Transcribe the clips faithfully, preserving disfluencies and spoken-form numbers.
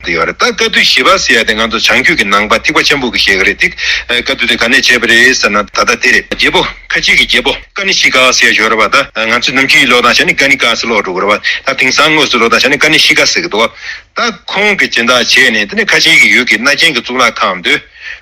དེ་ཡོད་རེད། ད་བཀའ་བསྡུ་བཞི་པ་ཟེར་ཡ་དེ་ང་ཚོ་བྱང་རྒྱུད་ཀྱི་ནང་པ་ཐེག་པ་ཆེན་པོ་གི་བཤད་ཀྱི་རེད། དེ་བཀའ་བསྡུ་དེ་ག་ནས་བྱས་པ་རེད་ཟེར་ན། ད་ལྟ་དེ་རེད། རྒྱལ་པོ་ཁ་ཆེ་གི་རྒྱལ་པོ་ཀ་ནི་ཤི་ཀ་ཟེར་ཡ་ཡོད་རེད་བ། ད་ང་ཚོ་ནམ་རྒྱུན་ཀློག་སྟངས་བྱས་ན་ཀ་ནི་ཀ་ཟེར་ཀློག་འགྲོ་གི་རེད་བ། ད་དེང་སང་དངོས་སུ་ཀློག་སྟངས་བྱས་ན་ཀ་ནི་ཤི་ཀ་ཟེར་གི་འདུག་བ། ད་ཁོང་གི་སྦྱིན་བདག་བྱས་ནས་དེ་ནས་ཁ་ཆེ་གི་ཡུལ་གྱི་སྣ་ཆེན་གྱི་གཙུག་ལག་ཁང་དུ་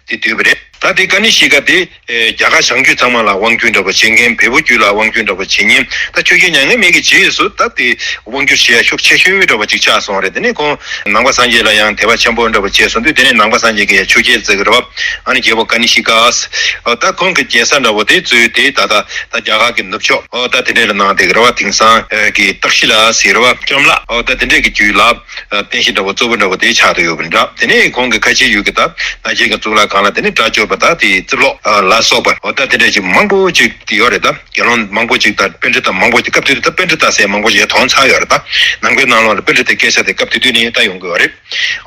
དེ་བསྡུས་པ་རེད། ད་དེ་ཀ་ནི་ཤི་ཀ་དེ། ཨེ། རྒྱ་གར་བྱང་རྒྱུད་ཚང་མ་ལ་དབང་བསྒྱུར་འདྲ་པོ་བྱེད་མཁན། བལ་པོ་རྒྱུད་ལ་དབང་བསྒྱུར་འདྲ་པོ་བྱེད་མཁན། ད་ཆོས་རྒྱལ་མྱ་ངན་མེད་ཀྱི་རྗེས་སུ་ད་དེ་དབང་བསྒྱུར་བྱེད་ཡ་ཤུགས་ཆེ་ཤོས་འདྲ་པོ་ཅིག་ཆགས་སོང་རེད། དེ་ནས་ཁོང་ནང་པ་སངས་རྒྱས་ལ་ཡང་དད་པ་ཆེན་པོ་འདྲ་པོ་བྱས་སོང་དུས། དེ་ནས་ནང་པ་སངས་རྒྱས་ཀྱིས་ཆོས་རྒྱལ་བརྩི་གི་རེད་བ། ཨ་ནི་རྒྱལ་པོ་ཀ་ནི་ཤི་ཀ། ཨོ། ད་ཁོང་གི་རྒྱལ་ས་འདྲ་པོ་དེ་བཙུགས་དེ་ད་ད་ད་རྒྱ་གར་གྱི་ནུབ་ཕྱོགས། ཨོ། ད་དེ་འདྲས་ལ་གནང་བསྡད་ཀྱི་རེད་བ། དེང་སང་ཨེ་གི་སྟག་ཤི་ལ་ཟེར་བ། བཅོམ་བརླག། ཨོ། ད་དེ་འདྲས་ཀྱི་རྒྱུད་ལ། ཨ། རྟེན་གཞི་འདྲ་པོ་གཙོ་བོ་འདྲ་པོ་དེ་ཆགས་བསྡད་ཡོད་པ་འདྲ། དེ་ནས་ཁོང་གི་ཁ་ཆེའི་ཡུལ་གྱི་ད་སྣ་ཆེན་གྱི་གཙུག་ལག་ཁང་ལ་དེ་ནས་སྒྲ་སྐྱོར་བ་དང་དེའི་རྩིབ་ལོགས། ཨ། ལ་སོགས་པ། འོ། ད་དེ་འདྲ་ཅིག་མང་པོ་ཅིག་དེ་ཡོད་རེད། ད་དགེ་སློང་མང་པོ་ཅིག་དང་པཎྜི་ཏ་མང་པོ་ཅིག། སྐབས་དེ་དུས་ད་པཎྜི་ཏ་ཟེར་མང་པོ་ཅིག་ཡང་མཐོང་ཚར་ཡོད་རེད། ད་ནང་པའི་ནང་ལོགས་ལ་པཎྜི་ཏའི་སྐད་ཆ་དེ་སྐབས་དེ་དུས་ནས་ད་ཡོང་གི་ཡོད་རེད།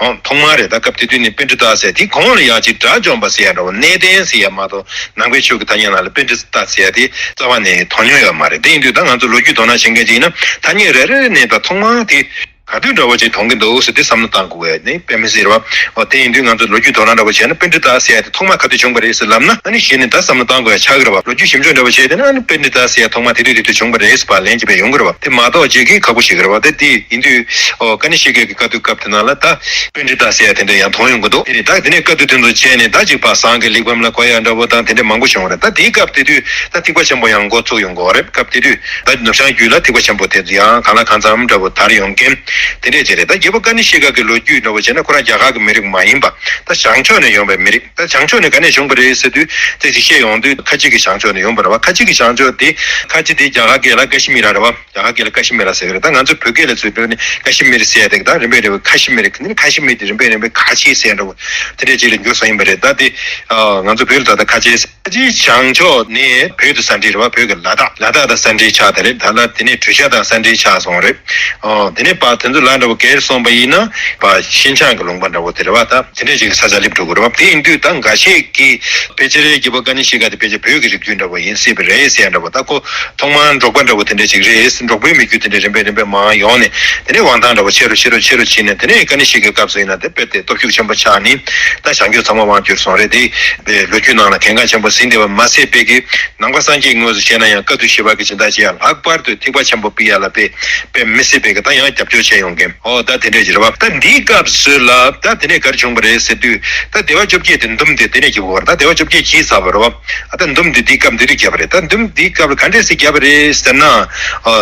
འོ། ཐོག་མར་རེད། ད་སྐབས་དེ་དུས་ནས་པཎྜི་ཏ་ཟེར་དེ་གོང་ལ་ཡང་ཅིག་དགྲ་བཅོམ་པ་ཟེར་ཡ་འདྲ་བོ། གནས་བརྟན་ཟེར་ཡ་མ་གཏོགས་ནང་པའི་ཆོས་ཀྱི་ཐ་སྙད་ནང་ལ་པཎྜི་ཏ་ཟེར་ཡ་དེ་རྩ་བ་ནས་མཐོང་མྱོང་ཡོད་མ་རེད། དེ་ཡིན་དུས་ད་ང་ཚོ་ལོ་རྒྱུས་དོ་སྣང་བྱེད་མཁན་ཅིག་ཡིན་ན། ཐ་སྙད་རེ་རེ་ནས་ད་ཐོག་མར་དེ་ག་དུས་འདྲ་བོ་ཅིག་མཐོང་གི་འདུག་ཟེར་དེ་བསམ་བློ་བཏང་དགོས་ཡ་ནི་དཔེ་མི་སྲིད་རེད་བ། འོ། དེ་ཡིན་དུས་ང་ཚོ་ལོ་རྒྱུས་དོ་སྣང་འདྲ་བོ་བྱས་ན། པཎྜི་ཏ་ཟེར་ཡ་དེ་ཐོག་མར་ག་དུས་བྱུང་བ་རེད་ཟེར་ལབ་ན། ཨ་ནི་གཞི་ནས་ད་བསམ་བློ་བཏང་དགོས་ཡ་ཆགས་ཀྱི་རེད་བ། ལོ་རྒྱུས་ཞིབ་འཇུག་འདྲ་བོ་བྱས་དེ་ན། ཨ་ནི་པཎྜི་ཏ་ཟེར་ཡ་ཐོག་མར་དེ་དུས་དེ་དུས་བྱུང་བ་རེད་ཟེར་བ་ལན་གཅིག་པས་ཡོང་གི་རེད་བ། དེ་མ་གཏོགས་ཅིག་གིས་ཁག་པོ་ཞིག་གི་རེད་བ། ད་དེ་ཡིན་དུས། ཨོ། ཀ་ནི་ཤི་ཀ་གི་བཀའ་བསྡུ་སྐབས་དེ་ནང་ལ་ད་པཎྜི་ཏ་ཟེར་ཡ་དེ་འདྲ་ཡང་མཐོང་ཡོང་གི་འདུག། དེ་རེད། ད་དེ་ནས་བཀའ་བསྡུ་དེ་ཚོ་བྱས་ནས་ད་ཅིག་ཕར་ཟངས་ཀྱི་གླེགས་བམ་ལ་བཀོད་ཡ་འདྲ་བོ་དང་དེ་འདྲ་མང་པོ་བྱུང་བ་རེད། ད་དེའི་སྐབས་དེ་དུས་ད་ཐེག་པ་ཆེན་པོ་ཡང་འགོ་ཚུགས་ཡོང་གི་ཡོད་རེད། སྐབས་དེ་དུས་ད་ནུབ་བྱང་རྒྱུད་ལ་ཐེག་པ་ཆེན་པོ་དེ་ཚོ་ཡང་གང་ལ་གང་འཚམ་འདྲ་བོ་དར་ཡོང་མཁན་དེ་འདྲས་ཅིག་རེད། ད་རྒྱལ་པོ་ཀ་ནི་ཤི་ཀ་གི་ལོ་རྒྱུས་འདྲ་བོ་བྱས་ན། ཁོ་རང་རྒྱ་གར་གྱི་མི་རིགས་མ་ཡིན་པ། ད་བྱང་ཕྱོགས་ནས་ཡོང་བའི་མི་རིགས། ད་བྱང་ཕྱོགས་ནས་ག་ནས་བྱུང་བ་རེད་ཟེར་དུས། ད་ཅིག་བཤད་ཡོང་དུས་ཁ་ཆེ་གི་བྱང་ཕྱོགས་ནས་ཡོང་བ་རེད་བ། ཁ་ཆེ་གི་བྱང་ཕྱོགས་དེ། ཁ་ཆེ་དེ་རྒྱ་གར་སྐད་ལ་ཀ་ཤི་མི་ར་རེད་བ། རྒྱ་གར་སྐད་ལ་ཀ་ཤི་མི་ར་ཟེར་གི་རེད། ད་ང་ཚོ་བོད་སྐད་ལ་ཚུར་བོད་ནི་ཀ་ཤི་མི་རི་ཟེར་ཡ་དེ། ད་རིམ་པས་རིམ་པས་ཀ་ཤི་མི་རི་ནི། ཀ་ཤི་མི་དེ་རིམ་པས་རིམ་པས་ཁ་ཆེ་ཟེར་འདྲ་བོ་དེ་འདྲས་ཅིག་ལ་འགྱུར་སོང་ཡིན་པ་རེད། ད་དེ། ཨ། ང་ཚོ་བོད་ལ་ད་ལྟ་ཁ་ཆེ་ཟེར། ཁ་ཆེའི་བྱང་ཕྱོགས་ནས་བོད་དང་ས་འབྲེལ་རེད་བ། བོད་ཀྱི་ལ་དྭགས། ལ་དྭགས་དང་ས་འབྲེལ་ཆགས་དེ་རེད། ད་ལ་དེ་ནས་བྲུ་ཤ་དང་ས་འབྲེལ་ཆགས་སོང་རེད། ཨོ། དེ་ནས་ཕར་དེ་ཚོ་ལ་འདྲ་བོ་གེར་སོང་པ་ཡིན་ན་ཕར་ཤིན་ཅང་གི་ལུང་པ་འདྲ་བོ་དེ་རེད་བ། ད་དེ་འདྲས་ཅིག་གི་ས་ཆ་སླེབས་འགྲོ་གི་རེད་བ། དེ་ཡིན་དུས་ད་འགའ་ཤས་ཀྱིས་ཕལ་ཆེར་རྒྱལ་པོ་ཀ་ནི་ཤི་ཀ་དེ་ཕལ་ཆེར་བོད་ཀྱི་རིགས་རྒྱུད་འདྲ་བོ་ཡིན་སྲིད་པ་རེད་ཟེར་ཡ་འདྲ་བོ། ད་ཁོ་ཐོག་མར་འབྲོག་པ་འདྲ་བོ་དེ་འདྲ་ཅིག་རེད། འབྲོག་པའི་མི་རྒྱུད་དེ་འདྲ་རིམ་པས་རིམ་པས་མར་ཡོང་ནས། དེ་ནས་དབང་ཐང་འདྲ་བོ་ཆེ་རུ་ཆེ་རུ་ཆེ་རུ་ཕྱིན་ནས། དེ་ནས་ཀ་ནི་ཤི་ཀའི་སྐབས་སུ་ཡིན་ན་དེ་རྦད་དེ་སྟོབས་ཤུགས་ཆེན་པོ་ཆགས་ནས། ད་བྱང་རྒྱུད་ཚང་མ་དབང་བསྒྱུར་སོང་རེད། དེ་ལོ་རྒྱུས་ནང་ལ་གལ་འགངས་ཆེན་པོ་ཟིན་བསྡད་པ་མ་ཟད། དཔེ་གི་ནང་པ་སངས་རྒྱས་དངོས་སུ་བཤད་ན་ཡང་། བཀའ་བསྡུ་བཞི་པ་གི་སྦྱིན་བདག་བྱེད་ཡ་ལྷག་པར་དུ་ཐེག་པ་ཆེན་པོ་སྤེལ་ཡ་ལ་དཔེ་དཔེ་མི་སྲིད་པའི་གི་ད་ཡང་རྒྱབ་སྐྱོར་བྱས་ཡོང་མཁན། ཨོ། ད་དེ་འདྲས་ཅིག་རེད་བ། ད་འདིའི་སྐབས་སུ་ལ་ད་དེ་ནས་ག་རེ་བྱུང་བ་རེད་ཟེར་དུས། ད་སྡེ་པ་བཅོ་བརྒྱད་དེ་འདུམ་སྟེ་དེ་ནས་རྒྱལ་པོ་བར། ད་སྡེ་པ་བཅོ་བརྒྱད་གྱིས་ཟ་བ་རེད་བ། ཨ། ད་འདུམ་དེ་འདིའི་སྐབས་འདི་དུས་བརྒྱབ་པ་རེད། ད་འདུམ་འདིའི་སྐབས་ལ་ག་འདྲས་སེ་བརྒྱབ་པ་རེད་ཟེར་ན། ཨ།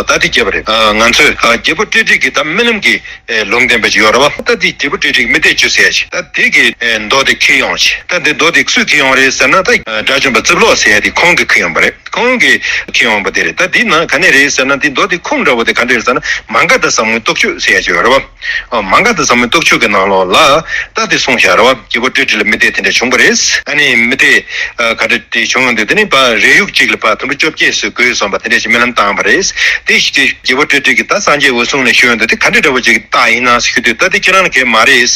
ད་དེ་བརྒྱབ་པ་རེད། ཨ། ང་ཚོས། ཨ། རྒྱལ་པོ་སྤྲེལ་བྲིས་ཀྱི་ད་རྨི་ལམ་གྱི། ཨེ། ལུང་བསྟན་པ་ཅིག་ཡོད་རེད་བ། ད་དེ་རྒྱལ་པོ་སྤྲེལ་བྲིས་ཀྱི་རྨི་ལྟས་བཅུ་ཟེར་ཡ་ཅིག། ད་དེ་གི། ཨེ། མདོ་དེ་ཁྱེར་ཡོང་ཅིག། ད་དེ་མདོ་དེ་སུས་ཁྱེར་ཡོང་རེད་ཟེར་ན། ད། ཨ། དགྲ་བཅོམ་པ་རྩིབ་ལོགས་ཟེར་ཡ་དེ་ཁོང་གིས་ཁྱེར་ཡོང་བ་རེད། ཁོང་གིས་ཁྱེར་ཡོང་བ་དེ་རེད། ད་འདི་ནང་ག་ནས་རེད་ཟེར་ན། འདི་མདོ་དེ་ཁུངས་འདྲ་བོ་དེ་ག་འདྲ་རེད་ཟེར་ན། མ་ག་དྷ་ཟབ་མོའི་རྟོགས་བརྗོད་ཟེར་ཡ་ཅིག་ཡོད་རེད་བ། ཨ། མ་ག་དྷ་ཟབ་མོའི་རྟོགས་བརྗོད་ཀྱི་ནང་ལོགས་ལ་ད་དེ་གསུངས་བཞག་རེད་བ། རྒྱལ་པོ་སྤྲེལ་བྲིས་ལ་རྨི་ལྟས་དེ་འདྲ་བྱུང་བ་རེད། ཨ་ནི་རྨི་ལྟས། ཨ། ག་འདྲ་དེ་བྱུང་ཡོང་དུས། དེ་ནས་ཕར་རས་ཡུག་ཅིག་ལ་ཕར་དུམ་བུ་བཅོ་བརྒྱད་ཙམ་བགོས་སོང་བ་དེ་འདྲ་ཞིག་རྨི་ལམ་བཏང་བ་རེད། དེ་ཞིག་དེ་རྒྱལ་པོ་སྤྲེལ་བྲིས་ཀྱིས་ད་སངས་རྒྱས་འོད་སྲུང་ལ་ཞུས་ཡོང་དུས། དེ་ག་འདྲ་འདྲ་བོ་ཅིག་གི་རྟགས་ཡིན་ན་ཞུས་དུས། ད་དེ་ཁྱེད་རང་ལ་གལ་མ་རེད།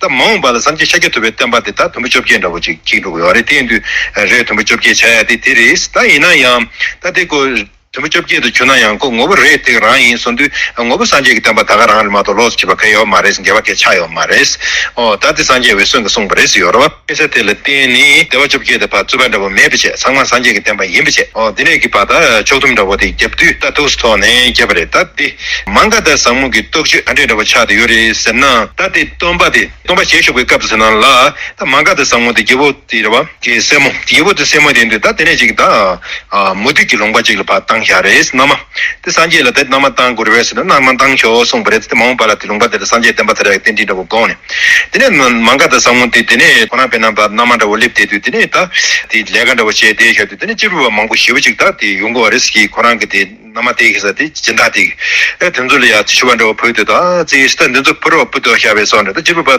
ད་མ་འོངས་པ་ལ་སངས་རྒྱས་ཤཱཀྱ་ཐུབ་པའི་བསྟན་པ་དེ་ད་དུམ་བུ་བཅོ་བརྒྱད་འདྲ་བོ་ཅིག་འཁྱེར་འགྲོ་གི་ཡོད་རེད། དེ་ཡིན་དུས་རས་དུམ་བུ་བཅོ་བརྒྱད་བྱ་ཡ་དེ་དེ་རེད། ད་ཡིན་ན་ཡང་ད་དེ་ཁོ་དུམ་བུ་བཅོ་བརྒྱད་དུ་གྱུར་ན་ཡང་ཁོ་ངོ་བོ་རས་དེ་རང་ཡིན་གསུངས་དུས། ངོ་བོ་སངས་རྒྱས་ཀྱི་བསྟན་པ་ད་ག་རང་རེད་མ་གཏོགས་ལོགས་སུ་གྱུར་པ་གང་ཡོད་མ་རེད། འགལ་བ་གང་ཆགས་ཡོད་མ་རེད། ཨོ། ད་དེ་སངས་རྒྱས་འོད་སྲུང་གིས་གསུངས་པ་རེད་ཟེར་ཡོད་རེད་བ། དཔེ་ཆ་དེ་ལ་བརྟེན་ནས་སྡེ་པ་བཅོ་བརྒྱད་དེ་ཕར་རྩོད་པ་འདྲ་བོ་མེད་པ་བྱས། ཚང་མ་སངས་རྒྱས་ཀྱི་བསྟན་པ་ཡིན་པ་བྱས། ཨོ། དེ་ནས་ཀྱི་ཕར་ད་ཕྱོགས་བསྡོམས་འདྲ་བོ་དེ་བརྒྱབ་དུས། ད་ཐུགས་སུ་ཐོག་ནས་བརྒྱབ་པ་རེད། ད་དེ་མ་ག་དྷ་ཟབ་མོ་གི་རྟོགས་བརྗོད་ག་འདྲས་འདྲ་བོ་ཆགས་བསྡད་ཡོད་རེད་ཟེར་ན། ད་དེ་སྟོན་པ་དེ། སྟོན་པ་ཞལ་བཞུགས་པའི་སྐབས་སུ་ནང་ལ་ད་མ་ག་དྷ་ཟབ་མོ་དེ་རྒྱལ་པོ་དེ་རེད་བ། གི་སྲས་མོ། རྒྱལ་པོ་དེ་སྲས་མོ་དེ་ཡིན་དུས། ད་དེ་ནས་ཅིག་ད། ཨ། མུ་སྟེགས་ཀྱི་ལུང་པ་ཅིག་ལ་ཕར་བཏང་བཞག་རེད། མནའ་མ། དེ་སངས་རྒྱས་ལ་དེ་མནའ་མ་བཏང་དགོས་རེད་ཟེར་ན། མནའ་མ་བཏང་ཤོག་གསུངས་པ་རེད། དེ་མ་འོངས་པ་ལ་དེ་ལུང་པ་དེ་ལ་སངས་རྒྱས་བསྟན་པ་དར་ཡག་གི་རྟེན་འབྲེལ་འདྲ་བོ་དགོངས་ནས། དེ་ནས་མ་ག་དྷ་ཟབ་མོ་དེ་དེ་ནས་ཁོ་རང་དཔེར་ན་ཕར་མནའ་མ་འདྲ་བོ་སླེབས་བསྡད་དུས། དེ་ནས་ད་དེ་ལས་ཀ་འདྲ་བོ་བྱས་བསྡད་བཞག་དུས། དེ་ནས་གཅེར་བུ་པ་མང་པོ་ཞེ་པོ་ཅིག་ད་དེ་ཡོང་གི་ཡོད་རེད་ཟེར་གི། ཁོ་རང་གི་དེ་མནའ་མ་དེ་གི་ས་དེ་སྦྱིན་བདག་དེ་གི། ཨེ། དེ་ཚོ་ལ་ཡ་ཕྱུ་པ་འདྲ་བོ་ཕུལ་དུས། ད་ཙི་ད་འདི་ཚོ་ཕུལ་རོགས། ཕུལ་དུ་བཞག་པའི་སོགས་འདྲ། ད་གཅེར་བུ་པ་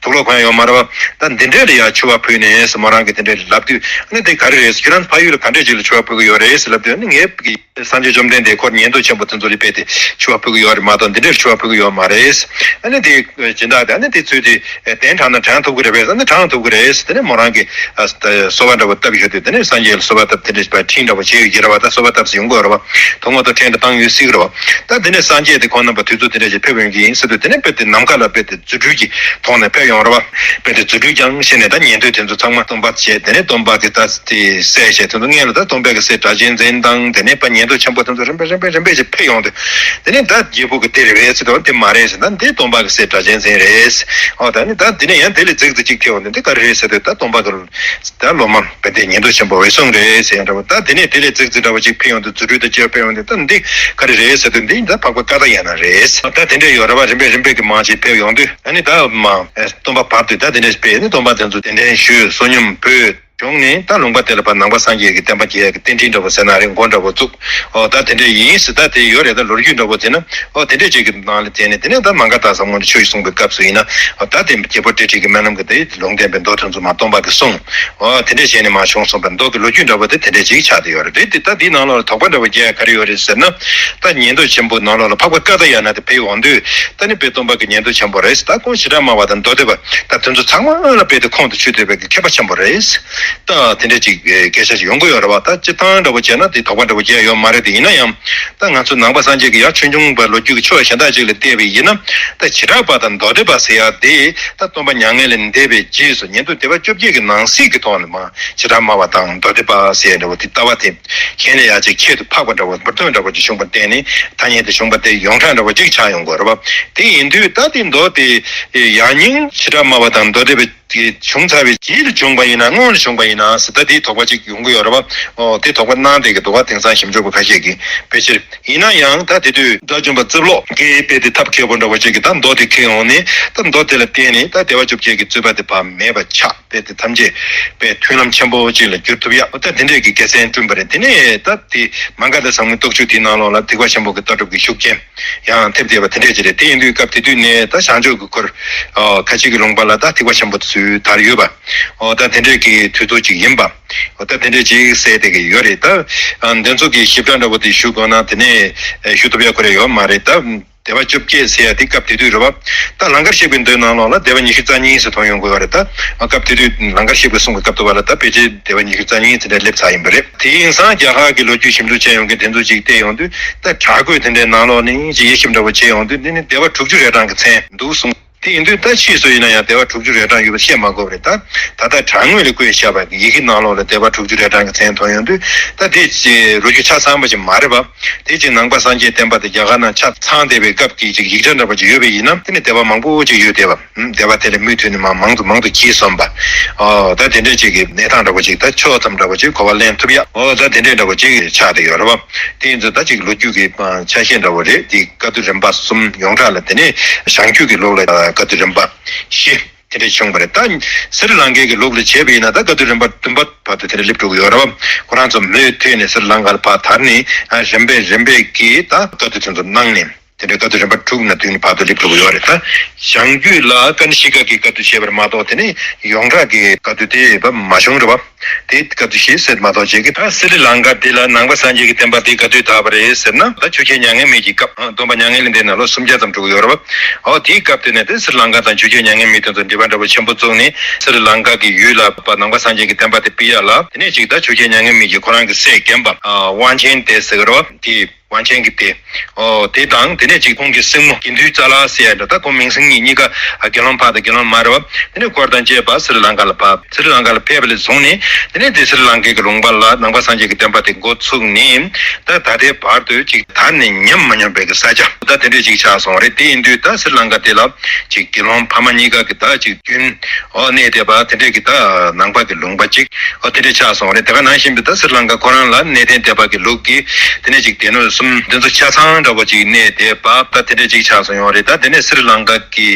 དུག་ལོག་གང་ཡང་ཡོད་མ་རེད་བ། ད་འདི་འདྲས་ལ་ཡ་ཕྱུ་པ་ཕུལ་ནས་ཟེར་མོ་རང་གིས་དེ་འདྲས་ལབ་དུས། ཨ་ནི་དེ་ག་རེ་རེད་ཟེར། ཁྱོད་རང་ཕ་ཡུལ་ལ་ག་འདྲས་ཅིག་ལ་ཕྱུ་པ་ཕུལ་གི་ཡོད་རེད་ཟེར་ལབ་དུས། ཨ་ནི་ངས་གི་སངས་རྒྱས་བཅོམ་ལྡན་འདས་ཁོ་ཉན་ཐོས་ཆེན་པོ་དེ་ཚོ་ལ་དཔེ་དེ་ཕྱུ་པ་ཕུལ་གྱི་ཡོད་རེད་མ་གཏོགས་འདི་འདྲར་ཕྱུ་པ་ཕུལ་གྱི་ཡོད་མ་རེད། ཨ་ནི་དེ་སྦྱིན་བདག་དེ་ཨ་ནི་དེ་ཚོས་དེ་གདན་དྲངས་ན་དྲངས་ཐུབ་ཀྱི་རེད་པས། ཨ་ནི་དྲངས་ཐུབ་ཀྱི་རེད། དེ་ནས་མོ་རང་གིས་གསོལ་བ་འདྲ་པོ་བཏབ་ཡོད་དུས་དེ་ནས་སངས་རྒྱས་ལ་གསོལ་བ་བཏབ་དེ་འདྲ་ཞིག་ཁྲིད་འདྲ་པོ་བྱས་ཡོད་ཀྱི་རེད་པ། ད་གསོལ་བ་བཏབ་ཟིན་ཡོང་གི་ཡོད་རེད་པ། ཐུགས་ངོ་ཐོག་ཁྲིད་འདྲ་བཏང་ཡོད་སྲིད་ཀྱི་རེད་པ། ད་དེ་ནས་སངས་རྒྱས་དེ་ཁོང་རྣམ་པ་དུས་ཚོད་དེ་འདྲ་ཞིག་ཕེབས་ཡོང་གི་ཡིན་ཟེར་དུས་དེ་ནས་དཔེ་དེ་ནམ་མཁའ་ལ་དཔེ་དེ་རྫུ་འཕྲུལ་གྱི་ཐོག་ནས་ཕེབས་ཡོང་རེད་པ། དཔེ་དེ་རྫུ་འཕྲུལ་རྐྱང་བྱས་ནས་ད་ཉན་ཐོས་དེ་ཚོ་ཚང་མ་སྟོན་པ་བྱས། དེ་ནས་སྟོན་པ་གི་ད་དེ་སྲས་བྱས་དེ་ཚོ་སྔོན་ལ་ད་སྟོན་པའི་གི་སྲས་སྒྲ་གཅན་འཛིན་དང་དེ་ནས་དཔེ་ཉན་ཐོས་ཆེན་པོ་དེ་ཚོ་རིམ་པས་རིམ་པས་རིམ་པས་ཅིག་ཕེབས་ཡོང་དུས། དེ་ནས་ད་རྒྱལ་པོ་གི་དེ་རེད་པས་ཟེར་དུས་དེ་མ་རེད་ཟེར། ད་འདི་སྟོན་པ་གི་སྲས་སྒྲ་གཅན་འཛིན་རེད། ཨོ་ད་ནི་ད་འདི་ནས་ཡང་དེ་ལས་རྫིག་ཙམ་ཅིག་ཐེབས་ཡོང་དུས་འདི་ག་རེ་རེད་ཟེར་དུས་ད་སྟོན་པ་གི་ད་སློབ་མ་དཔེ་དེ་ཉན་ཐོས་ཆེན་པོ་འོད་སྲུང་རེད་ཟེར་ཡང་འདྲ་པོ། ད་དེ་ནས་དེ་ལས་རྫིག་ཙམ་འདྲ་པོ་ཅིག་ཕེབས་ཡོང་དུས་རྫུ་འཕྲུལ་དང་བཅས་པ་ཕེབས་ཡོང་དུས་ད་འདི་ག་རེ་རེད་ཟེར་དུས་འདི་ད་འཕགས་པ་ཀ་ཏྱ་ཡ་ན་རེད། ད་དེ་འདྲ་ཡོད་རེད་པ། རིམ་པས་རིམ་པས་ཀྱི་མང་ཆེ་ཕེབས་ཡོང་དུས་ཨ་ནི་ད་མ་སྟོན་པ་བར་དུ་ད་དེ་འདྲ་ཕེབས་ནས་སྟོན་པ་དེ་ཚོ་གདན་འདྲེན་ཞུས། བསོད་སྙོམས་ཕུལ། བྱུང་ནས་ད་ལུང་པ་དེ་ལ་ཕར་ནང་པ་སངས་རྒྱས་ཀྱི་བསྟན་པ་རྒྱས་ཀྱི་རྟེན་འབྲེལ་འདྲ་པོ་ཟེར་ན་རེད། འགོ་འདྲ་པོ་བཙུགས། ཨོ་ད་དེ་འདྲས་ཡིན་ཟེར། ད་དེ་ཡོད་རེད། ད་ལོ་རྒྱུས་འདྲ་པོ་དེ་ན་ཨོ་དེ་འདྲས་ཅིག་གི་ནང་ལ་བསྟན་ནས་དེ་ནས་ད་མ་ག་དྷ་ས་སྔོན་ཆོས་ཀྱི་གསུང་པའི་སྐབས་སུ་ཡིན་ན་ཨོ་ད་དེ་རྒྱལ་པོ་ཏྲི་ཏྲི་གི་སྨོན་ལམ་གྱི་དེ་ལུང་བསྟན་པའི་མདོ་དེ་ཚོ་མ་སྟོན་པ་གི་གསུང་ཨོ་དེ་འདྲས་བྱས་ནས་མ་བྱུང་གསུངས་པའི་མདོ་གི་ལོ་རྒྱུས་འདྲ་པོ་དེ་དེ་འདྲས་ཅིག་ཆགས་བསྡད་ཡོད་རེད། དེ་དེ་ད་དེའི་ནང་ལོགས་ལ་དོགས་པ་འདྲ་པོ་རྒྱག་ཡ་ག་རེ་ཡོད་རེད་ཟེར་ན། ད་ཉན་ཐོས་ཆེན་པོ་ནང་ལོགས་ལ་འཕགས་པ་ཀ་ཏྱ་ཡ་ན་དེ་ཕེབས་འོང་དུས་ད་ནི་དཔེ་སྟོན་པ་གི་ཉན་ཐོས་ཆེན་པོ་རེད། ད་ཁོང་ཞི་དྲག་སྨྲ་བ་དང་མདོ་སྡེ་པ་ད་དེ་ཚོ་ཚང་མ་ལ་དཔེ་དེ་ཁོང་དུ་ཆུད་བསྡད་པའི་གི་མཁས་པ་ཆེན་པོ་རེད། ད་དེ་འདྲ་ཅིག་སྐད་ཆ་ཞིག་ཡོང་གི་ཡོད་རེད་བ། ད་སྤྱི་བཏང་འདྲ་པོ་བྱས་ན་དེ་དོགས་པ་འདྲ་པོ་བྱས་ཡོད་མ་རེད། དེ་ཡིན་ན་ཡང་ད་ང་ཚོ་ནང་པ་སངས་རྒྱས་ཀྱི་ཡ་ཆོས་འབྱུང་པ་ལོ་རྒྱུས་ཀྱི་ཕྱོགས་གཞན་དག་ཅིག་ལ་བལྟས་པ་ཡིན་ན་ད་ཞི་དྲག་པ་དང་མདོ་སྡེ་པ་ཟེར་ཡ་དེ་ད་སྟོན་པ་མྱ་ངན་ལས་འདས་པའི་རྗེས་སུ་ཉན་ཐོས་སྡེ་པ་བཅོ་བརྒྱད་ཀྱི་ནང་གསེས་ཀྱི་ཐོག་ནས་མ་ཞི་དྲག་སྨྲ་བ་དང་མདོ་སྡེ་པ་ཟེར་ཡ་འདྲ་པོ་དེ་ལྟ་བ་དེ་གཞན་ལས་ཡ་ཅིག་ཁྱད་དུ་འཕགས་པ་འདྲ་པོ་འབུར་ཐོན་འདྲ་པོ་ཅིག་བྱུང་བར་བརྟེན་ནས་ཐ་སྙད་དེ་བྱུང་བ་དེ་ཡོངས་གྲགས་འདྲ་པོ་ཅིག་ཆགས་ཡོང་དགོས་རེད་བ། དེ་ཡིན་དུས་ད་དེ་མདོ་དེ་ཡང་སྙིང་ཞི་དྲག་སྨྲ་བ་དང་མདོ་སྡེ་པའི་དེ་བྱུང་ཚར་བའི་རྗེས་ལ་བྱུང་བ་ཡིན་ན་སྔོན་ལ་བྱུང་བ་ཡིན་ན་ཟེར་ད་དེའི་དོགས་པ་ཅིག་ཡོང་གི་ཡོད་རེད་བ། ཨོ་དེ་དོགས་པ་གནང་བསྡད་ཀྱི་འདུག་བ། དེང་སང་ཞིབ་འཇུག་པ་ཁ་ཤས་ཀྱིས་ཕལ་ཆེར་ཡིན་ན་ཡང་ད་དེ་དུས་དགྲ་བཅོམ་པ་རྩིབ་ལོག་གིས་དཔེ་དེ་ཐབས་མཁས་པོ་འདྲ་བོ་ཅིག་གིས་ད་མདོ་དེ་ཁྱེར་ཡོང་ནས་ད་མདོ་དེ་ལ་བརྟེན་ནས་ད་སྡེ་པ་བཅོ་བརྒྱད་ཀྱི་རྩོད་པ་དེ་ཕར་མེད་པ་ཆགས། དཔེ་དེ་ཐམས་ཅད་དཔེ་མཐུན་ལམ་ཆེན་པོ་ཅིག་ལ་འགྱུར་ཐུབ་ཡ་ད་དེ་འདྲས་ཀྱི་དགེ་མཚན་བསྐྲུན་པ་རེད། དེ་ནས་ད་དེ་མ་ག་དྷ་ས་སྔོན་རྟོགས་བརྗོད་དེའི་ནང་ལོགས་ལ་ཐེག་པ་ཆེན་པོ་གི་ལྟ་གྲུབ་ཀྱི་ཤུགས་རྐྱེན་ཡང་ཐེབས་བསྡད་པ་དེ་འདྲས་ཅིག་རེད། དེ་ཡིན་དུས་སྐབས་དེ་དུས་ནས་ད་བྱང་ཕྱོགས་ཀྱི་ཁུལ་ཁ་ཆེ་གི་ལུང་པ་ལ་ད་ཐེག་པ་ཆེན་པོ་དེ་ཚོའི་དར་ཡོད་པ། ཨོ་ད་དེ་འདྲས་ཀྱི་དུས་ཚོད་ཅིག་ཡིན་པ། ཨོ་ད་དེ་འདྲས་ཅིག་གསལ་བསྡད་ཀྱི་ཡོད་རེད། ད་འདི་ཚོ་གི་ཞིབ་ཕྲ་འདྲ་པོ་དེ་ཞུ་དགོས་ན་དེ་ནས་ཞུ་ཐུབ་ཡ་ཁོ་རེ་ཡོད་མ་རེད། ད་སྡེ་པ་བཅོ་བརྒྱད་ཟེར་ཡ་དེ་སྐབས་དེ་དུས་རེད་བ། ད་ལང་ཀར་གཤེགས་པའི་མདོའི་ནང་ལོགས་ལ་སྡེ་པ་ཉི་ཤུ་རྩ་གཉིས་ཟེར་མཐོང་ཡོང་གི་ཡོད་རེད། ད་སྐབས་དེ་དུས་ལང་ཀར་གཤེགས་པའི་གསུང་གི་སྐབས་དུ་བ་ལ་ད་ཕལ་ཆེར་སྡེ་པ་ཉི་ཤུ་རྩ་གཉིས་དེ་འདྲ་སླེབས་ཚར་ཡིན་པ་རེད། དེ་ཡིན་སང་རྒྱ་གར་གྱི་ལོ་རྒྱུས་ཞིབ་འཇུག་བྱས་ཡོང་དུས་དེ་ཚོ་ཅིག་བལྟས་ཡོང་དུས་ད་བྲག་བརྐོས་དེ་འདྲའི་ནང་ལོགས་ནས་ཅིག་དབྱེ་ཞིབ་འདྲ་པོ་བྱས་ཡོང་དུས་འདི་ནི་སྡེ་པ་དྲུག་ཅུ་རེ་གྲངས་ཀྱི་མཚན་འདུག་གསུངས། དེ་ཡིན་དུས་ད་ཕྱིས་སུ་ཡིན་ན་ཡང་སྡེ་པ་དྲུག་ཅུ་རེ་གྲངས་ཡོད་པ་བཤད་མ་དགོས་པ་རེད། ད་ད་ལྟ་བྲག་ངོས་ལ་བརྐོས་བཞག་པའི་ཡི་གེ་ནང་ལོགས་ལ་སྡེ་པ་དྲུག་ཅུ་རེ་གྲངས་ཀྱི་མཚན་མཐོང་ཡོང་དུས་ད་དེ་ལོ་རྒྱུས་ཆ་ཚང་པ་ཞིག་མ་རེད་པ། དེ་ཅིག་ནང་པ་སངས་རྒྱས་བསྟན་པ་དེ་རྒྱ་གར་ནང་ཆ་ཚང་བསྡད་པའི་སྐབས་ཀྱི་ཅིག་ཡིག་ཆ་འདྲ་པོ་ཅིག་ཡོད་པ་ཡིན་ན་དེ་ནི་སྡེ་པ་མང་པོ་ཅིག་ཡོད་བསྡད་པ། སྡེ་པ་དེ་ལ་མུ་མཐུད་ནས་མང་མང་དུ་མང་དུ་གྱིས་སོང་པ། ཨོ་ད་དེ་འདྲས་ཅིག་གི་གནས་སྟངས་འདྲ་པོ་ཅིག་ད་ཕྱོགས་ཙམ་འདྲ་པོ་ཅིག་གོ་བ་ལེན་ཐུབ་ཡ། ཨོ་ད་དེ་འདྲས་འདྲ་པོ་ཅིག་ཆགས་བསྡད་ཡོད་རེད་པ། དེ་ཡིན་ཙང་ད་ཅིག་ལོ་རྒྱུས་ཀྱི་ཆ་ཤས་འདྲ་པོ་རེད། དེ་བཀའ་བསྡུ་རིམ་པ་གསུམ་ཡོངས་གྲགས་ལ་དེ་ནས་བྱང་རྒྱུད་ཀྱི་ལུགས་ལ་བཀའ་བསྡུ་རིམ་པ་བཞི་དེ་འདྲ་བྱུང་བ་རེད། ད་སི་རི་ལང་ཀའི་གི་ལུགས་ལ་བྱས་པ་ཡིན་ན་ད་བཀའ་བསྡུ་རིམ་པ་བདུན་པ་བར་དུ་དེ་འདྲ་སླེབས་འགྲོ་གི་ཡོད་རེད་པ། ཁོ་རང་ཚོ་མུ་མཐུད་ནས་སི་རི་ལང་ཀ་ལ་ཕར་དར་ནས་རིམ་པས་རིམ་པས་ཀྱིས་ད་བཀའ་བསྡུ་དེ་ཚོ་གནང་ནས་དེ་འདྲ་བཀའ་བསྡུ་རིམ་པ་དྲུག་ནང་བསྡུས་ནས་བར་དུ་སླེབས་འགྲོ་གི་ཡོད་རེད། ད་བྱང་རྒྱུད་ལ་ཀ་ནི་ཤི་ཀ་གི་བཀའ་བསྡུ་བྱས་པ་རེད་མ་གཏོགས་དེ་ནས་ཡོངས་གྲགས་ཀྱི་བཀའ་བསྡུ་དེ་མ་བྱུང་རེད་པ། དེ་བཀའ་བསྡུ་ཞེས་ཟེར་མ་གཏོགས་བྱེད་ཀྱི། ད་སི་རི་ལང་ཀ་འདི་ལ་ནང་པ་སངས་རྒྱས་ཀྱི་བསྟན་པ་འདི་ག་དུས་དར་བ་རེད་ཟེར་ན། ད་ཆོས་རྒྱལ་མྱ་ངན་མེད་ཀྱི་སྐབས། སྟོན་པ་མྱ་ངན་ལས་འདས་ནས་ལོ་སུམ་བརྒྱ་ཙམ་འགྲོ་གི་ཡོད་རེད་བ། འོ་དེའི་སྐབས་དེ་ནས་དེ་སི་རི་ལང་ཀ་དང་ཆོས་རྒྱལ་མྱ་ངན་མེད་དེ་ཚོ་འབྲེལ་བ་འདྲ་པོ་ཆེན་པོ་བཙུགས་ནས་སི་རི་ལང་ཀ་གི་ཡུལ་ལ་ནང་པ་སངས་རྒྱས་ཀྱི་བསྟན་པ་དེ་སྤེལ་ཡ་ལ། དེ་ནས་ཅིག་ད་ཆོས་རྒྱལ་མྱ་ངན་མེད་ཀྱི་ཁོ་རང་གི་སྲས་རྒན་པ་དབང་ཆེན་ཏེ་ཟེར་གི་རེད་བ། དེ། དབང་ཆེན་གྱི་སྡེ། ཨོ་དེ་དང་དེ་ནས་ཅིག་ཁོང་གི་སྲིང་མོ་དགེ་འདུན་ཙཱ་ལ་ཟེར་ཡ་འདྲ། ད་ཁོང་མིང་སྲིང་གཉིས་གཉིས་ཀ་དགེ་སློང་ཕ་དང་དགེ་སློང་མ་རེད་བ། དེ་ནས་འཁོར་དང་བཅས་པ་སི་རི་ལང་ཀ་ལ་ཕེབས། སི་རི་ལང་ཀ་ལ་ཕེབས་པ་ལས་བཟུང་ནས་དེ་ནས་དེ་སི་རི་ལང་ཀའི་གི་ལུང་པ་ལ་ནང་པ་སངས་རྒྱས་ཀྱི་བསྟན་པ་དེ་འགོ་ཚུགས་ནས་ད་ད་ལྟའི་བར་དུ་ཅིག་དར་ནས་ཉམས་མ་མྱོང་བའི་གི་ས་ཆ་ད་དེ་འདྲས་ཅིག་ཆགས་སོང་རེད། དེ་ཡིན་དུས་ད་སི་རི་ལང་ཀ་དེ་ལ་ཅིག་དགེ་སློང་ཕ་མ་གཉིས་ཀ་གི་ད་ཅིག་རྒྱུན། ཨོ་གནས་བསྡད་པ་དེ་འདྲས་ཀྱི་ད་ནང་པ་གི་ལུང་པ་ཅིག་ཨོ་དེ་འདྲས་ཆགས་སོང་རེད། དེ་ག་ནང་བཞིན་དུ་ད་སི་རི་ལང་ཀ་ཁོ་རང་ལ་གནས་བརྟན་སྡེ་པ་གི་ལུགས་ཀྱི་དེ་ནས་ཅིག་སྡེ་སྣོད་ ཨམ། དེ་ཚོ་ཆ་ཚང་འདྲ་པོ་ཅིག་གནས་བསྡད་པ་ད་དེ་འདྲ་ཅིག་ཆགས་སོང་ཡོད་རེད། ད་དེ་ནས་སི་རི་ལང་ཀ་གི་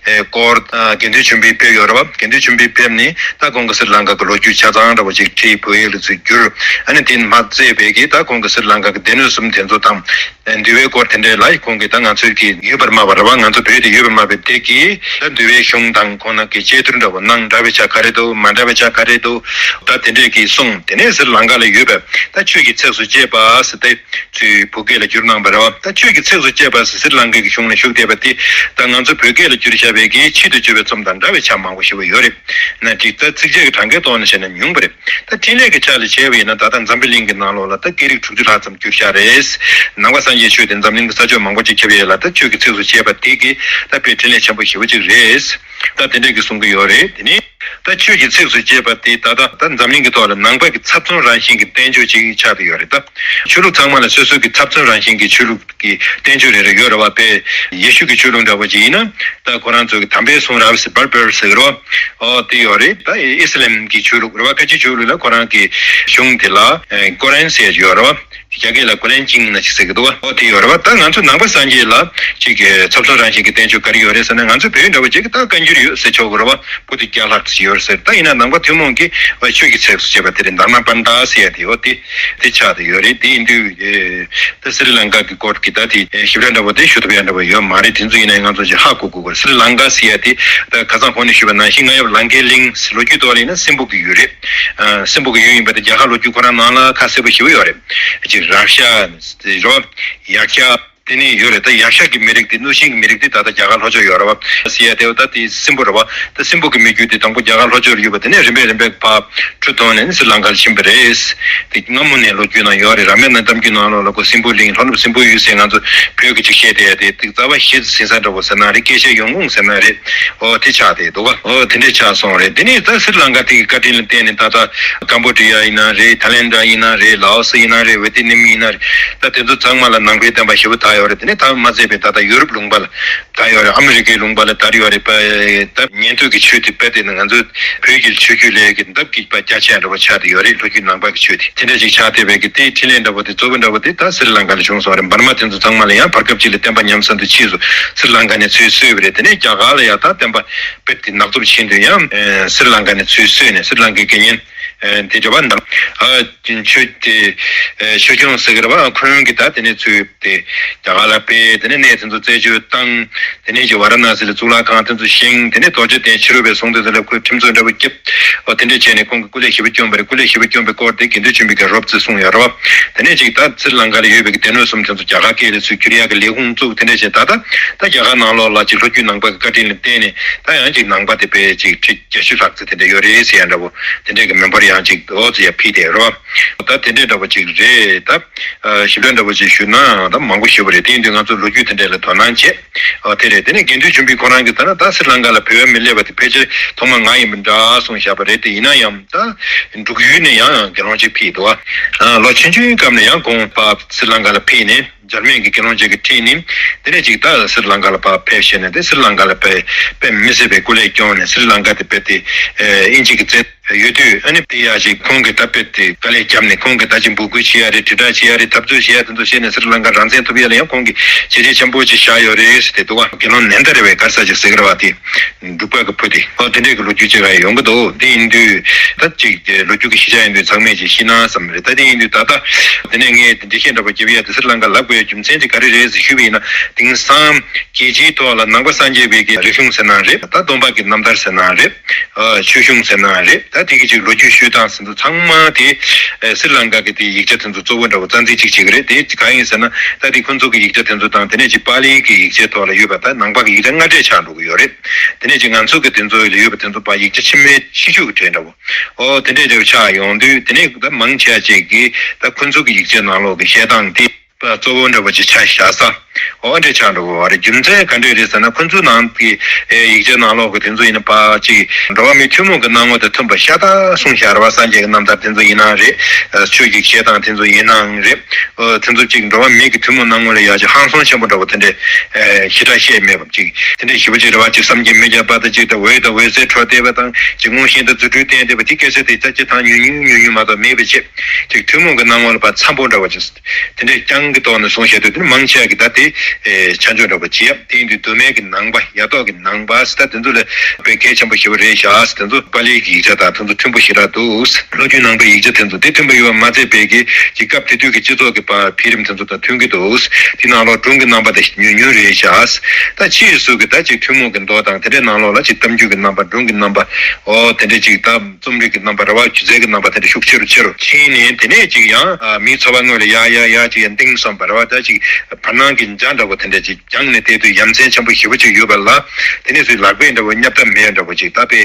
ཨེ་སྐོར་ཨ་དགེ་འདུན་ཆོས་འཕེལ་ཕེབས་ཡོད་རེད་བ། དགེ་འདུན་ཆོས་འཕེལ་ཕེབས་ནས་ད་ཁོང་གི་སི་རི་ལང་ཀ་གི་ལོ་རྒྱུས་ཆ་ཚང་འདྲ་པོ་ཅིག་བྲིས་བོད་ཡིག་ལ་ཚུར་བསྒྱུར། ཨ་ནི་དེ་མ་ཚད་པའི་གི་ད་ཁོང་གི་སི་རི་ལང་ཀ་གི་སྡེ་སྣོད་གསུམ་དེ་ཚོ་དང་། འདུལ་བའི་སྐོར་དེ་འདྲའི་ལ་ཁོང་གིས་ད་ང་ཚོའི་གི་ཡུལ་བར་མ་བར་བ་ང་ཚོ་བོད་དེ་ཡུལ་བར་མ་བའི་དེ་གི་ད་འདུལ་བའི་གཞུང་དང་ཁོང་རྣམས་ཀྱི་བཅད་བསྡུར་འདྲ་བོ་གནང་འདྲ་བའི་ཆ་ག་རེ་འདུག་མ་འདྲ་བའི་ཆ་ག་རེ་འདུག་ད་དེ་འདྲས་ཀྱི་གསུང་དེ་ནས་སི་རི་ལང་ཀ་ལ་ཡོད་པའི་ད་ཆོས་ཀྱི་ཚེགས་སུ་བཅད་པ་ཟེར་ཏེ་ཚུར་བོད་སྐད་ལ་བསྒྱུར་གནང་བ་རེད་བ། ད་ཆོས་ཀྱི་ཚེགས་སུ་བཅད་པ་ཟེར་སི་རི་ལང་ཀ་གི་གཞུང་ལ་བཞུགས་བསྡད་པ་དེ་ད་ང་ཚོ་བོད་སྐད་ལ་བསྒྱུར་བཞག་པའི་གི་ཆེད་དུ་བརྗོད་པའི་རྩོམ་དང་འདྲ་བའི་ཆ་མང་པོ་ཞེ་པོ་ཡོད་རེད། ན་ཅིག་ད་ཚིགས་བཅད་ཀྱི་གྲངས་ཀའི་ཐོག་ནས་བཤད་ན་ཉུང་བ་རེད། ད་འཕྲིན་ལས་ཀྱི་ཆ་ལ་བྱས་པ་ཡིན་ན་ད་ལྟ་འཛམ་བུ་གླིང་གི་ནང་ལོགས་ལ་ད་སྐད་རིགས་དྲུག་ཅུ་ལྷག་ཙམ་བསྒྱུར་བཞག་རེད། ནང་པ་སངས་རྒྱས་ཆོས་དེ་འཛམ་གླིང་གི་ས་ཕྱོགས་མང་པོ་ཅིག་ཁྱབ་ཡོད་ལ་ད་ཆོས་ཀྱི་ཚིགས་སུ་བཅད་པ་དེ་གིས་ད་དཔེ་འཕྲིན་ལས་ཆེན་པོ་ཞེ་པོ་ཅིག་རེད། ད་དེ་འདྲས་ཀྱི་གསུང་གི་ཡོད་རེད། དེ་ནི་ད་ཆོས་ཀྱི་ཚིགས་སུ་བཅད་པ་དེ་ད་ལྟ་ད་འཛམ་གླིང་གི་ཐོག་ལ་ནང་པ་གི་ཚབ་མཚོན་རང་བཞིན་གྱི་བསྟན་བཅོས་ཅིག་ཆགས་བསྡད་ཡོད་རེད། ད་ཆོས་ལུགས་ཚང་མ་ལ་སོ་སོ་གི་ཚབ་མཚོན་རང་བཞིན་གྱི་ཆོས་ལུགས་གི་བསྟན་བཅོས་རེ་རེ་ཡོད་རེད་བ། དཔེ་ཡེ་ཤུ་གི་ཆོས་ལུགས་འདྲ་པོ་ཅིག་ཡིན་ན་ད་ཁོ་རང་ཚོ་གི་དམ་པའི་གསུང་རབ་ཟེར་བར་བར་ཟེར་གི་རོ། ཨོ་དེ་ཡོད་རེད། ད་ཨི་སི་ལམ་གྱི་ཆོས་ལུགས་རེད་བ། ཁ་ཆེ་ཆོས་ལུགས་ལ་ཁོ་རང་གི་གཞུང་དེ་ལ་ཨེ་ཀོ་རན་ཟེར་ཡོད་རེད་བ། རྒྱ་སྐད་ལ་ཀུ་ལན་ཅིང་ན་ཅིག་ཟེར་གི་འདུག་བ། ཨོ་དེ་ཡོད་རེད་བ། ད་ང་ཚོ་ནང་པ་སངས་རྒྱས་ལ་ཅིག་གི་ཚབ་མཚོན་རང་བཞིན་གྱི་བསྟན་བཅོས་ག་རེ་ཡོད་རེད་ཟེར་ན་ང་ཚོ་བོད་འདྲ་བོ་ཅིག་གི་ད་བཀའ་འགྱུར་ཡོད་ཟེར་ཆོག་གི་རེད་བ། པོ་ཏི་བརྒྱ་ལྷག་ཅིག་ཡོད་རེད་ཟེར། ད་ཡིན་ན་ནང་པ་ཐུན་མོང་གི་ཆོས་ཀྱི་ཚིགས་སུ་བཅད་པ་དེ་རེད། དྷརྨ་པཎྜི་ཏ་ཟེར་ཡ་དེ་ཡོད་དེ། དེ་ཆགས་བསྡད་ཡོད་རེད། དེ་ཡིན་དུས་ད་སི་རི་ལང་ཀ་གི་སྐོར་གྱི་ད་དེ་ཞིབ་ཕྲ་འདྲ་པོ་དེ་ཞུ་ཐུབ་ཡ་འདྲ་པོ་ཡོད་མ་རེད། དེ་ཚོ་ཡིན་ན་ང་ཚོ་ཅིག་ཧ་གོ་དགོས་པ་རེད། སི་རི་ལང་ཀ་ཟེར་ཡ་དེ་ད་ཁ་སང་གོང་ནས་ཞུས་པ་ནང་བཞིན་རྔ་ཡབ་ལང་ཀའི་གླིང་ལོ་རྒྱུས་ཐོག་ལ་ཡིན་ན་སྲིན་པོ་གི་ཡུལ་རེད། ཨ་སྲིན་པོ་གི་ཡུལ་ཡིན་པ་དེ་རྒྱ་གར་ལོ་རྒྱུས་ཁོ་རང་ནང་ལ་ཁ་གསལ་པོ་ཞེ་པོ་ཡོད་རེད། ཅིག་རཀྵ་རོ་ཡཀྵ། དེ་ནས་ཡོད་རེད། ད་ཡཀྵ་གི་མི་རིགས་དེ་གནུབས་ཤིང་གི་མི་རིགས་དེ་ད་ལྟ་རྒྱ་གར་ལྷོ་ཕྱོགས་ཡོད་རེད་བ། ཟེར་ཡ་དེ་བ་ད་དེ་སྲིན་པོ་རེད་བ། ད་སྲིན་པོ་གི་མི་རྒྱུད་དེ་དང་པོ་རྒྱ་གར་ལྷོ་ཕྱོགས་ལ་ཡོད་པ་དེ་ནས་རིམ་པས་རིམ་པས་ཕར་འཁྲུལ་ཐོན་ནས་སི་རི་ལང་ཀ་ལ་ཕྱིན་པ་རེད། དེ་སྔ་མོ་ནས་ལོ་རྒྱུས་ནང་ཡོད་རེད། རཱ་མ་ཡ་ན་གཏམ་རྒྱུད་ནང་ལོགས་ལ་ཁོ་སྲིན་པོ་གླིང་ལྷོ་ནུབ་སྲིན་པོའི་ཡུལ་ཟེར་ང་ཚོ་བོད་ཀྱི་ཅིག་བཤད་དེ་དེ་དེ་རྩ་བ་ཤེས་ཟིན་ས་འདྲ་བོ་ཟེར་ན་རེད། སྐད་ཆ་ཡོང་ཁུངས་ཟེར་ན་རེད། ཨོ་དེ་ཆགས་དེ་འདུག་བ། ཨོ་དེ་འདྲས་ཆགས་སོང་རེད། དེ་ནས་ད་སི་རི་ལང་ཀ་དེ་གི་བཀའ་དྲིན་ལ་བརྟེན་ནས་ད་ལྟ་ཀམ་བོ་ཌི་ཡ་ཡིན་ན་རེད། ཐའི་ལེན་ཌ་ཡིན་ན་རེད། ལའོ་སི་ཡིན་ན་རེད། ཝེ་ཏི་ནམ་ཡིན་ན་རེད། ད་དེ་ཚོ་ཚང་མ་ལ་ནང་པའི་བསྟན་པ་ཞེ་པོ་དར་ཡོད་རེད། དེ་ནས་ད་མ་ཚད་པའི་ད་ལྟ་ཡོ་རོབ་ལུང་པ་ལ་དར་ཡོད་རེད། ཨ་མི་རི་ཀའི་ལུང་པ་ལ་དར་ཡོད་རེད་པ། ད་ཉན་ཐོས་ཀྱི་ཆོས་དེ་རྦད་དེ་ནི་ང་ཚོའི་བོད་ཀྱི་ཆོས་བརྒྱུད་ལས་ཀྱི་འདབ་ཀྱི་པ་རྒྱ་ཆེ་འདྲ་བོ་ཆགས་བསྡད་ཡོད་རེད། ལོ་རྒྱུས་ནང་པ་གི་ཆོས་དེ་དེ་འདྲ་ཞིག་ཆགས་བསྡད་པའི་གི་དེའི་འཕྲིན་ལས་འདྲ་བོ་དེ་གཙོ་བོ་འདྲ་བོ་དེ་ད་སི་རི་ལང་ཀ་ལ་བྱུང་སོང་རེད། འབར་མ་དེ་ཚོ་ཚང་མ་ལ་ཡང་བར་སྐབས་ཅིག་ལ་བསྟན་པ་ཉམས་ཟིན་དུ་ཕྱིན་སོང་། སི་རི་ལང་ཀ་ནས་ཚུར་གསོས་པ་རེད། དེ་ནས་རྒྱ་གར་ལ་ཡང་ད་བསྟན་པ་རྦད་དེ་ནག་འཛུབ་ཕྱིན་དུས་ཡང་སི་རི་ལང་ཀ་ནས་ཚུར་གསོས་ནས་སི་རི་ལང་ཀའི་དགེ་བསྙེན་དེ་འདྲ་བ་འདྲ། ཆོས་དེ་ཆོས་སྐྱོང་ཟེར་གི་རེད་བ། ཁོང་གིས་ད་དེ་ནས་ཚུར། དེ་རྒྱ་གར་ལ་ཕེབས། དེ་ནས་གནས་དེ་ཚོ་རྩད་གཅོད་བཏང་། དེ་ནས་ཅིག་ཝཱ་ར་ཎ་སི་ལ་གཙུག་ལག་ཁང་དེ་ཚོ་བཞེངས། དེ་ནས་རྡོ་རྗེ་གདན་ཕྱི་རོལ་པའི་གསུང་སྟོན་དེ་ལ་ཁོས་ཁྲིམས་རྩོད་འདྲ་པོ་བརྒྱབ། འོ་དེ་འདྲས་བྱས་ནས་ཁོང་གིས་སྐུ་ལས་ཞེ་པོ་བསྐྱོན་པ་རེད། སྐུ་ལས་ཞེ་པོ་བསྐྱོན་པའི་སྐོར་དེ་དགེ་འདུན་ཆོས་འཕེལ་གྱིས་རོབ་ཙམ་གསུངས་ཡོད་རེད་བ། དེ་ནས་ཅིག་ད་སི་རི་ལང་ཀ་ལ་ཡོད་པའི་གི་སྡེ་སྣོད་གསུམ་དེ་ཚོ་རྒྱ་གར་སྐད་ལ་ཚུར་བསྒྱུར་ཡག་གི་ལས་ཁུངས་བཙུགས། དེ་འདྲས་བྱས་ད་ལྟ་ད་རྒྱ་གར་ནང་ལོགས་ལ་ཅིག་ལྷོ་རྒྱུད་ནང་པ་གི་བཀའ་དྲིན་ལ་བརྟེན་ནས་ད་ཡང་ཅིག་ནང་པ་དེ་དཔེ་ཅིག་ཁྲི་བརྒྱད་ཅུ་ལྷག་ཙམ་དེ་འདྲ་ཡོད་རེད་ཟེར་ཡ་འདྲ་བོ། དེ་འདྲས་ཀྱི་མི་འབོར་ཡང་ཅིག་འོ་ཙི་ཡ་ཕི་དེ་རོ། ད་དེ་འདྲས་འདྲ་བོ་ཅིག་རེད། ད་ཞིབ་ཕྲ་འདྲ་བོ་ཅིག་ཞུས་ན་ད་མང་པོ་ཞེ་པོ་རེད། དེ་ཡིན་དུས་ང་ཚོ་ལོ་རྒྱུས་དེ་འདྲས་ལ་དོ་སྣང་བྱེད། འོ་དེ་རེད། དེ་ནས་དགེ་འདུན་ཆོས་འཕེལ་ཁོ་རང་གིས་ད་ན་ད་སི་རི་ལང་ཀ་ལ་བོད་མི་སླེབས་པ་དེ་ཕལ་ཆེར་ཐོག་མ་ང་ཡིན་པ་འདྲ་གསུངས་བཞག་པ་རེད། དེ་ཡིན་ན་ཡང་ད་འབྲུག་ཡུལ་ནས་ཡང་ཡང་དགེ་སློང་ཅིག་ཕེབས་འདུག་བ། ལོ་ཆུང་ཆུང་སྐབས་ནས་ཡང་ཁོང་པ་སི་རི་ལང་ཀ་ལ་ཕེབས་ནས། འཇར་མན་གྱི་དགེ་སློང་ཅིག་གི་ཁྲིད་ནས་དེ་ནས་ཅིག་ད་སི་རི་ལང་ཀ་ལ་ཕར་ཕེབས་བྱས་ནས་དེ་སི་རི་ལང་ཀ་ལ་དཔེ་དཔེ་མི་སྲིད་པའི་སྐུ་ལས་བསྐྱོན་ནས་སི་རི་ལང་ཀ་དེ་དཔེ་དེ་དབྱིན་ཇི་གི་རྩེད་ཡོད་དུས། ཨ་ནི་དེ་ཡ་ཅིག་ཁོང་གིས་ད་དཔེ་དེ་དཀའ་ལས་བརྒྱབ་ནས་ཁོང་གིས་ད་ཅིག་འབོད་སྐུལ་བྱེད་ཡ་རེད། དྲིལ་བསྒྲགས་བྱེད་ཡ་རེད། འཐབ་རྩོད་བྱེད་ཡ་དེ་ཚོ་བྱས་ནས་སི་རི་ལང་ཀ་རང་བཙན་ཐོབ་ཡ་ལ་ཡང་ཁོང་གིས་བྱས་རྗེས་ཆེན་པོ་ཅིག་བཞག་ཡོད་རེད་ཟེར་ཏེ་འདུག་བ། དགེ་སློང་ནན་ད་རེ་བའི་ག་རེ་ཟེར་ཅིག་ཟེར་གི་རེད་བ། དེ། འབྲུག་པ་གི་བུ་དེ། ཨོ་དེ་འདྲས་ཀྱི་ལོ་རྒྱུས་ཅིག་ཡོང་གི་འདུག་དེ་ཡིན་དུས་ད་ཅིག་ལོ་རྒྱུས་ཀྱི་ཤེས་བྱ་ཡིན་དུས་ཚང་མས་ཅིག་ཤེས་ན་བསམ་རེད། ད་དེ་ཡིན་དུས་ད་ལྟ་དེ་ནས་ངས་འགྲེལ་བཤད་འདྲ་པོ་རྒྱབ་ཡ་དེ་སི་རི་ལང་ཀ་ལབ་དགོས་ཡ་རྒྱུ་མཚན་དེ་ག་རེ་རེད་ཟེར་ཞུས་པ་ཡིན་ན། དེང་སང་རྒྱལ་སྤྱིའི་ཐོག་ལ་ནང་པ་སངས་རྒྱས་པའི་གི་རིག་གཞུང་ཟེར་ན་རེད། ད་སྟོན་པ་གི་རྣམ་ཐར་ཟེར་ན་རེད། ཨ་ཆོས་གཞུང་ཟེར་ན་རེད། ད་དེ་གི་ཅིག་ལོ་རྒྱུས་ཤོད་སྟངས་ཟེར་ཚོ་ཚང་མ་དེ་སི་རི་ལང་ཀ་གི་དེ་ཡིག་ཆ་དེ་ཚོ་གཙོ་བོ་འདྲ་པོ་རྩ་འཛིན་ཅིག་བྱེད་ཀྱི་རེད། དེ་གང་ཡིན་ཟེར་ན་ད་དེ་ཁོ་ཚོ་གི་ཡིག་ཆ་དེ་ཚོ་དང་དེ་ནས་ཅིག་པཱ་ལིའི་གི་ཡིག་ཆའི་ཐོག་ལ་ཡོད་པ་ད་ནང་པ་གི་ཡིག་ཆ་སྔ་གྲས་ཆགས་འགྲོ་གི་ཡོད་རེད། དེ་ནས་ཅིག་ང་ཚོ་གི་དེ་ཚོ་ལ་ཡོད་པ་དེ་ཚོ་པ་ཡིག་ཆ་ཕྱི་མའི་ཕྱི་ཕྱོགས་ཀྱི་གྲས་འདྲ་བོ། ཨོ་དེ་འདྲས་འདྲ་བོ་ཆགས་ཡོང་དུས་དེ་ནས་ད་མང་ཆེ་བ་ཅིག་གིས་ད་ཁོ་ཚོ་གི་ཡིག་ཆའི་ནང་ལོགས་ཀྱི་བཤད་སྟངས་དེ་གཙོ་བོ་འདྲ་བོ་ཅིག་ཆ་བཞག་ས། འོ་འདྲ་ཆགས་འགྲོ་གི་ཡོད་རེད། རྒྱུ་མཚན་ག་འདྲས་རེད་ཟེར་ན། ཁོ་ཚོའི་ནང་གི་ཡིག་ཆ་ནང་ལོགས་ཀྱི་དེ་ཚོ་ཡིན་ན་ཕར་ཅིག་འགྲོ་བ་མིའི་ཐུན་མོང་གི་སྣང་ངོ་དང་མཐུན་པ་ཤ་སྟག་གསུངས་བཞག་རེད་བ། སངས་རྒྱས་ཀྱི་རྣམ་ཐར་དེ་ཚོ་ཡིན་ནའང་རེད། ཆོས་ཀྱི་བྱེད་སྟངས་དེ་ཚོ་ཡིན་ནའང་རེད། དེ་ཚོ་ཅིག་འགྲོ་བ་མིའི་གི་ཐུན་མོང་སྣང་ངོ་ལ་ཡ་ཅིག་ཧང་སང་ཆེན་པོ་འདྲ་བོ་དེ་འདྲས་ཞེ་དྲག་བཤད་མེད་པ། ཅིག་དེ་འདྲས་ཞེ་པོ་ཅིག་རེད་བ། ཅིག་བསམ་གྱིས་མི་ཁྱབ་པ་དང་ཅིག་དང་། འོད་དང་འོད་ཟེར་འཕྲོ་བསྡད་པ་དང་། ཅིག་མངོན་ཤེས་དང་རྫུ་འཕྲུལ་བསྟན་བསྡད་པ། དེ་སྐད་ཆ་དེ་ད་ཅི་ཐང་ཉུང་ཉུང་ཉུང་ཉུང་མ་གཏོགས་མེད་པ་བྱས། ཅིག་ཐུན་མོང་གི་སྣང་ངོ་ལ་ཕར་འཚམ་པོ་འདྲ་བོ་ཅིག་དེ་འདྲའི་རྐྱང་གི་ཐོག་ནས་གསུངས་བཞག་དུས། དེ་ནི་མང་ཆེ་གི་ད་དེ་ཨེ་ཆ་འཇོག་འདྲ་པོ་བྱེད་ཡ། དེ་ཡིན་དུས་མདོ་སྨད་ཀྱི་ནང་པ། ཡ་ཐོག་གི་ནང་པ་ཟེར། ད་དེ་ཚོ་ལ་དཔེ་གལ་ཆེན་པོ་ཞེ་པོ་རེད་ཤག་དེ་ཚོ་པཱ་ལིའི་གི་ཡིག་ཆ་དང་དེ་ཚོ་མཐུན་པོ་ཞེ་དྲག་འདུག་ལོ་རྒྱུས་ནང་པའི་ཡིག་ཆ་དེ་ཚོ་དེ་མཐུན་པོ་ཡོད་པ་མ་ཚད་པའི་གི་ཅིག་སྐབས་དེ་དུས་ཀྱི་སྤྱི་ཚོགས་ཀྱི་བར་འཕེལ་རིམ་དེ་ཚོ་དང་མཐུན་གྱི་འདུག་དེ་ནང་ལོགས་སྒྲུང་གི་རྣམ་པ་དེ་ཉུང་ཉུང་རེད་ཤག་ད་ཕྱིས་སུ་གི་ད་ཅིག་ཐུན་མོང་གི་མདོ་དང་དེ་འདྲའི་ནང་ལོགས་ལ་ཅིག་གཏམ་རྒྱུད་ཀྱི་རྣམ་པ། སྒྲུང་གི་རྣམ་པ། འོ་དེ་འདྲ་ཅིག་ད་རྩོམ་རིག་གི་རྣམ་པ་རེད་བ། སྒྱུ་རྩལ་གྱི་རྣམ་པ་དེ་འདྲ་ཤུགས་ཆེ་རུ་ཆེ་རུ་ཕྱིན་ནས། དེ་ནས་ཅིག་ཡང་ཨ་མིའི་འཚོ་བ་དངོས་ལ་ཡར་ཡར་ཡར་ཅིག་ཡར་གཏིང་ཟབ་པ་རེད་བ། ད་ཅིག་བར་སྣང་གི་འཇའ་འདྲ་བོ་དེ་འདྲ་ཅིག་བརྒྱངས་ནས་བསྡད་དུས་ཡ་མཚན་ཆེན་པོ་ཞེ་པོ་ཅིག་ཡོད་པ་ལ། དེ་ནས་སུས་ལག་པས་འདྲ་བོ་བསྙབ་ཐབས་མེད་འདྲ་བོ་ཅིག་ད་དཔེ་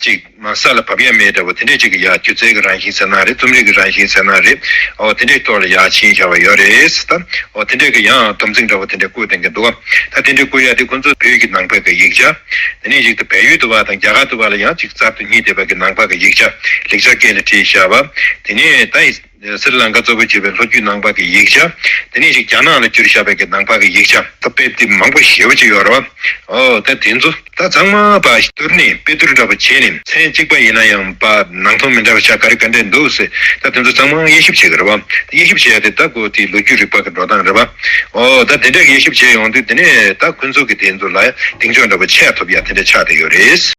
ཅིག་མ་ས་ལ་བབས་ཡ་མེད་འདྲ་བོ་དེ་འདྲ་ཅིག་གི་ཡ་སྒྱུ་རྩལ་གྱི་རང་བཞིན་ཟེར་ན་རེད། རྩོམ་རིག་གི་རང་བཞིན་ཟེར་ན་རེད། འོ་དེ་འདྲའི་ཐོག་ལ་ཡར་ཕྱིན་བཞག་པ་ཡོད་རེད། ད་འོ་དེ་འདྲའི་གི་ཡང་སྡོམ་ཚིག་འདྲ་བོ་དེ་འདྲ་བཀོད་བསྡད་ཀྱི་འདུག་ད་དེ་འདྲའི་བཀོད་ཡ་དེ་ཁོ་ཚོ་བོད་ཀྱི་ནང་པའི་གི་ཡིག་ཆ། དེ་ནས་ཅིག་ཏུ་བལ་ཡུལ་དུ་བ་དང་རྒྱ་གར་དུ་བ་ལ་ཡང་ཅིག་གསར་དུ་རྙེད་བསྡད་པ་གི་ནང་པ་གི་ཡིག་ཆ། ལེགས་སྦྱར་སྐད་ལ་བྲིས་བཞག་པ། དེ་ནས་ད་སི་རི་ལང་ཀ་གཙོ་བོ་བྱས་པའི་ལྷོ་རྒྱུད་ནང་པ་གི་ཡིག་ཆ། དེ་ནས་ཅིག་རྒྱ་ནག་ལ་བསྒྱུར་བཞག་པའི་གི་ནང་པ་གི་ཡིག་ཆ། ད་དཔེ་དེ་མང་པོ་ཞེ་པོ་ཅིག་ཡོད་རེད་བ། ཨོ་ད་དེ་ཚོ་ད་ཚང་མ་པ་བསྡུར་ནས་དཔེ་བསྡུར་འདྲ་པོ་བྱས་ནས། མཚན་གཅིག་པ་ཡིན་ན་ཡང་པ་ནང་དོན་མི་འདྲ་བ་ཆ་ག་རེ་ག་འདྲ་འདུག་ཟེར། ད་དེ་ཚོ་ཚང་མ་དབྱེ་ཞིབ་བྱེད་གི་རེད་བ། དབྱེ་ཞིབ་བྱས་ཏེ་ད་གོ་དེ་ལོ་རྒྱུས་རིག་པ་གི་འགྲོ་སྟངས་རེད་བ། ཨོ་ད་དེ་འདྲ་དབྱེ་ཞིབ་བྱས་ཡོང་དུས་དེ་ནས་ད་ཁོ་ཚོ་གི་དེ་ཚོ་ལ་གདེང་འཇོག་འདྲ་པོ་ཆེ་ཐོབ་ཡ་དེ་འདྲ་ཆགས་བསྡད་ཡོད་རེད།